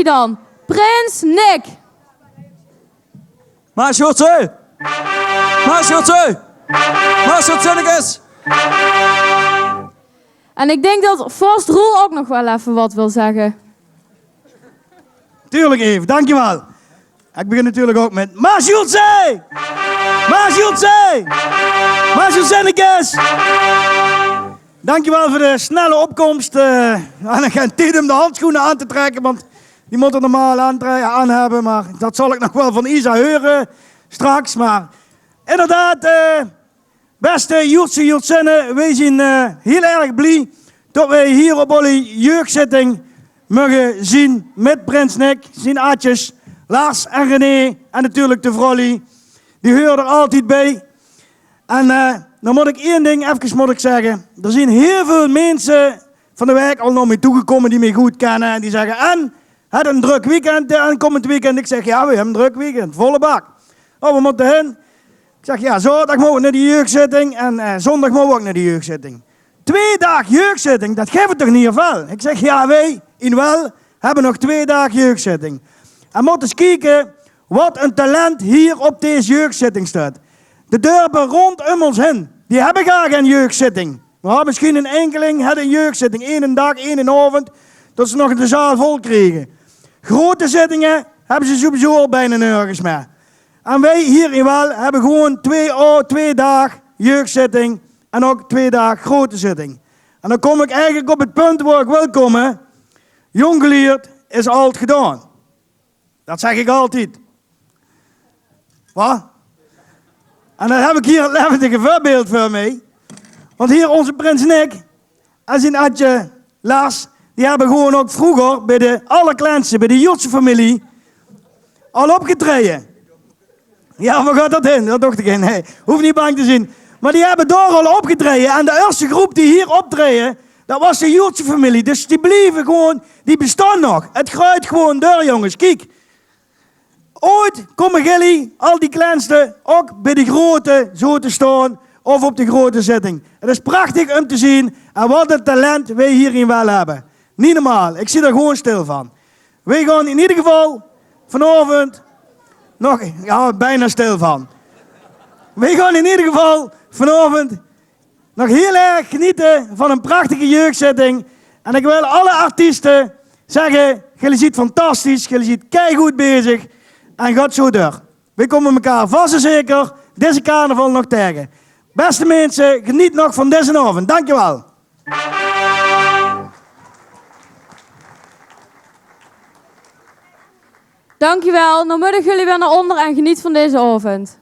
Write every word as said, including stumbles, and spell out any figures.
Dan Prins Nick. Maas Joetse! Maas Joetse! Maas Joetse, Nick is! En ik denk dat Vos Roel ook nog wel even wat wil zeggen. Tuurlijk, Eve, dankjewel. Ik begin natuurlijk ook met Maas Joetse! Maas Joetse! Maas Joetse, Nick is! Dankjewel voor de snelle opkomst. Eh, en ik heb tijd om de handschoenen aan te trekken, want die moeten normaal aantre- aan hebben. Maar dat zal ik nog wel van Isa horen straks. Maar inderdaad, eh, beste Joetse, Joetsinne, wij zien eh, heel erg blij dat wij hier op Olly jeugdzitting mogen zien met Prins Nick, zien atjes, Lars en René en natuurlijk de Vrolly. Die horen er altijd bij. En eh, dan moet ik één ding even moet ik zeggen. Er zijn heel veel mensen van de wijk al naar mij toegekomen die mij goed kennen. En die zeggen: "En, het een druk weekend, eh, aankomend weekend?" Ik zeg: "Ja, we hebben een druk weekend, volle bak." "Oh, we moeten heen." Ik zeg: "Ja, zaterdag mogen we naar de jeugdzitting en eh, zondag mogen we ook naar de jeugdzitting." "Twee daag jeugdzitting, dat geeft het toch niet in Wel?" Ik zeg: "Ja, wij in Wel hebben nog twee daag jeugdzitting." En moet eens kijken wat een talent hier op deze jeugdzitting staat. De dorpen rondom ons heen, die hebben gar geen jeugdzitting. We hadden misschien een enkeling, had een jeugdzitting, één dag, één avond, dat ze nog de zaal vol kregen. Grote zittingen hebben ze sowieso al bijna nergens meer. En wij hier in Wel hebben gewoon twee, o- twee daag jeugdzitting en ook twee daag grote zitting. En dan kom ik eigenlijk op het punt waar ik wil komen. Jong geleerd is oud gedaan. Dat zeg ik altijd. Wat? En dan heb ik hier het levendige voorbeeld voor mij. Want hier onze prins Nick en zijn atje Lars, die hebben gewoon ook vroeger bij de allerkleinste, bij de Joodse familie, al opgetreden. Ja, waar gaat dat heen? Dat dacht ik, nee, hoeft niet bang te zijn. Maar die hebben daar al opgetreden. En de eerste groep die hier optreden, dat was de Joodse familie. Dus die blijven gewoon, die bestaan nog. Het groeit gewoon door, jongens. Kijk, ooit komen jullie, al die kleinste, ook bij de grote zo te staan of op de grote zitting. Het is prachtig om te zien en wat een talent wij hierin wel hebben. Niet normaal, ik zit er gewoon stil van. Wij gaan in ieder geval vanavond nog, ja, bijna stil van. Wij gaan in ieder geval vanavond nog heel erg genieten van een prachtige jeugdzitting. En ik wil alle artiesten zeggen: jullie zit fantastisch, jullie zit keigoed bezig. En gaat zo door. Wij komen elkaar vast en zeker deze carnaval nog tegen. Beste mensen, geniet nog van deze avond. Dankjewel. Dankjewel. Dan moedig jullie weer naar onder en geniet van deze avond.